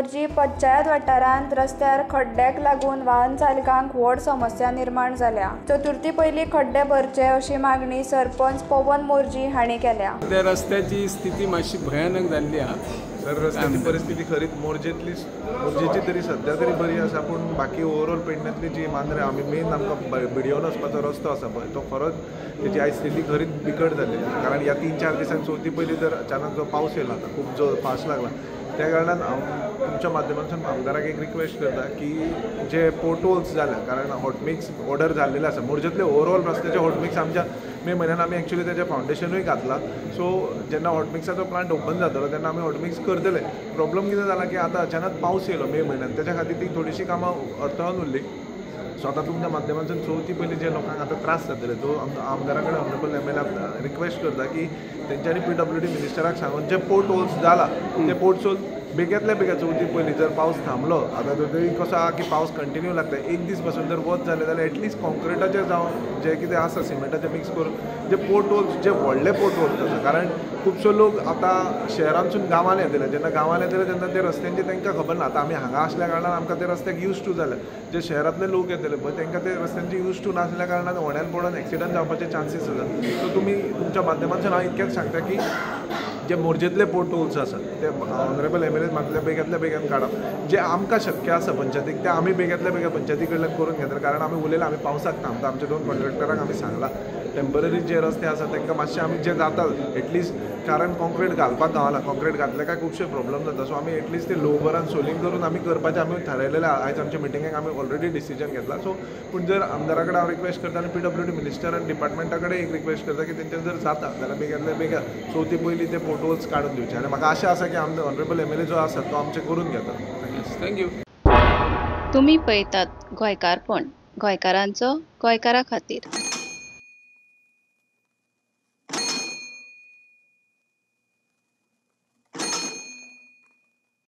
मोरजी पंचायत वाठारांत रस्त्यार खड्ड्याक लागून वाहन चालकांक व्हड समस्या निर्माण जाल्या. चतुर्थी पयलीं खड्डे भरचे अशी मागणी सरपंच पवन मोरजी हांणी केल्या. त्या रस्त्याची स्थिती मातशी भयानक जाल्ली आसा. सर, रस्त्याची परिस्थिती खरीच मोरजेची तरी सध्या तरी बरी आसा, पूण बाकी ओवरऑल पेडण्यांतली जी मांद्रे आमी मेन आमकां बिडियोन वचपाचो रस्तो आसा पळय, तो खरोच तेची आयज स्थिती खरीच बिकट जाल्ली आसा. कारण ह्या 3-4 दिसांक चवथी पयलीं जर अचानक जो पावस येयला, आतां खूब जो फास्ट लागला, त्या कारणान हांव तुमच्या माध्यमांतसून आमदाराक एक रिक्वेस्ट करता की जे पोर्टहोल्स जाल्या, कारण हॉटमिक्स ऑर्डर जाल्लेले आसा मोरजेंतले ओवरऑल रस्त्याचे हॉटमिक्स आमच्या मे म्हयन्यान आमी एक्चुअली तेजें फावंडेशनूय घातलां. सो जेन्ना हॉटमिक्साचो प्लांट ओपन जातलो तेन्ना आमी हॉटमिक्स करतले. प्रॉब्लम कितें जाला की आतां अचानक पावस येयलो मे म्हयन्यान, तेच्या खातीर ती थोडीशीं कामां अडथळून उरली. सो आतां तुमच्या माध्यमांतसून चवथी पयलीं जे लोकांक आतां त्रास जातले, तो आमदारा कडेन ऑनरेबल MLA request करता की तेंच्यांनी PWD मिनिस्टराक सांगून जे पोर्ट होल्स जाला ते पोर्ट होल्स बेगींतल्या बेगीन चवथी पयलीं जर पावस थांबलो, आतां तरी कसो आहा की पावस कंटिन्यू लागता, एक दीस पासून जर वत जालें जाल्यार एटलिस्ट कॉन्क्रिटाचें जावं जें कितें आसा सिमेंटाचें मिक्स करून जे पोर्ट होल्स, जे व्हडले पोर्ट होल्स आसा, कारण खुबशे लोक आतां शहरांतसून गांवांनी येतले, जेन्ना गांवांनी येतले तेन्ना ते रस्त्यांची तांकां खबर ना. आतां आमी हांगा आसल्या कारणान आमकां ते रस्त्याक यूज टू जाले, जे शहरांतले लोक येतले पळय तांकां ते रस्त्यांची यूज टू नासल्या कारणान होण्यान पडून एक्सिडंट जावपाचे चान्सीस आसा. सो तुमी तुमच्या माध्यमांतसून हांव इतकेंच सांगता की जे मोरजेंतले पोर्ट होल्स आसात ते ऑनरेबल MLA मातल्या बेगींतल्या बेगीन काडप, जे आमकां शक्य आसा पंचायतीक ते आमी बेगींतल्या बेगीन पंचायती कडल्यान करून घेतले. कारण आमी उलयला, आमी पावसाक थांबता, आमच्या 2 कॉन्ट्रॅक्टरांक आमी सांगलां टेंपररी जे रस्ते आसा तांकां मातशे आमी जे जाता एटलिस्ट, कारण कॉन्क्रीट घालपाक गावना, कॉन्क्रीट घातले काय खुबशे प्रॉब्लम जाता. सो आमी एटलिस्ट ते लोबरान सोलिंग करून आमी करपाचें आमी थारायलेलें. आयज आमच्या मिटिंगेक आमी ऑलरेडी डिसिजन घेतला. सो पूण जर आमदारा कडेन हांव रिक्वेस्ट करता आनी PWD minister आनी डिपार्टमेंटा कडेन एक रिक्वेस्ट करता की तेंच्यान जर जाता जाल्यार बेगींतल्या बेगीन चवथी पयलीं ते पोर्टहोल्स काडून दिवचे. आनी म्हाका आशा आसा की आमदार ऑनरेबल MLA जो आसा तो आमचें करून घेता. Thank you. तुमी पळयतात गोंयकारपण, गोंयकारांचो गोंयकारा खातीर.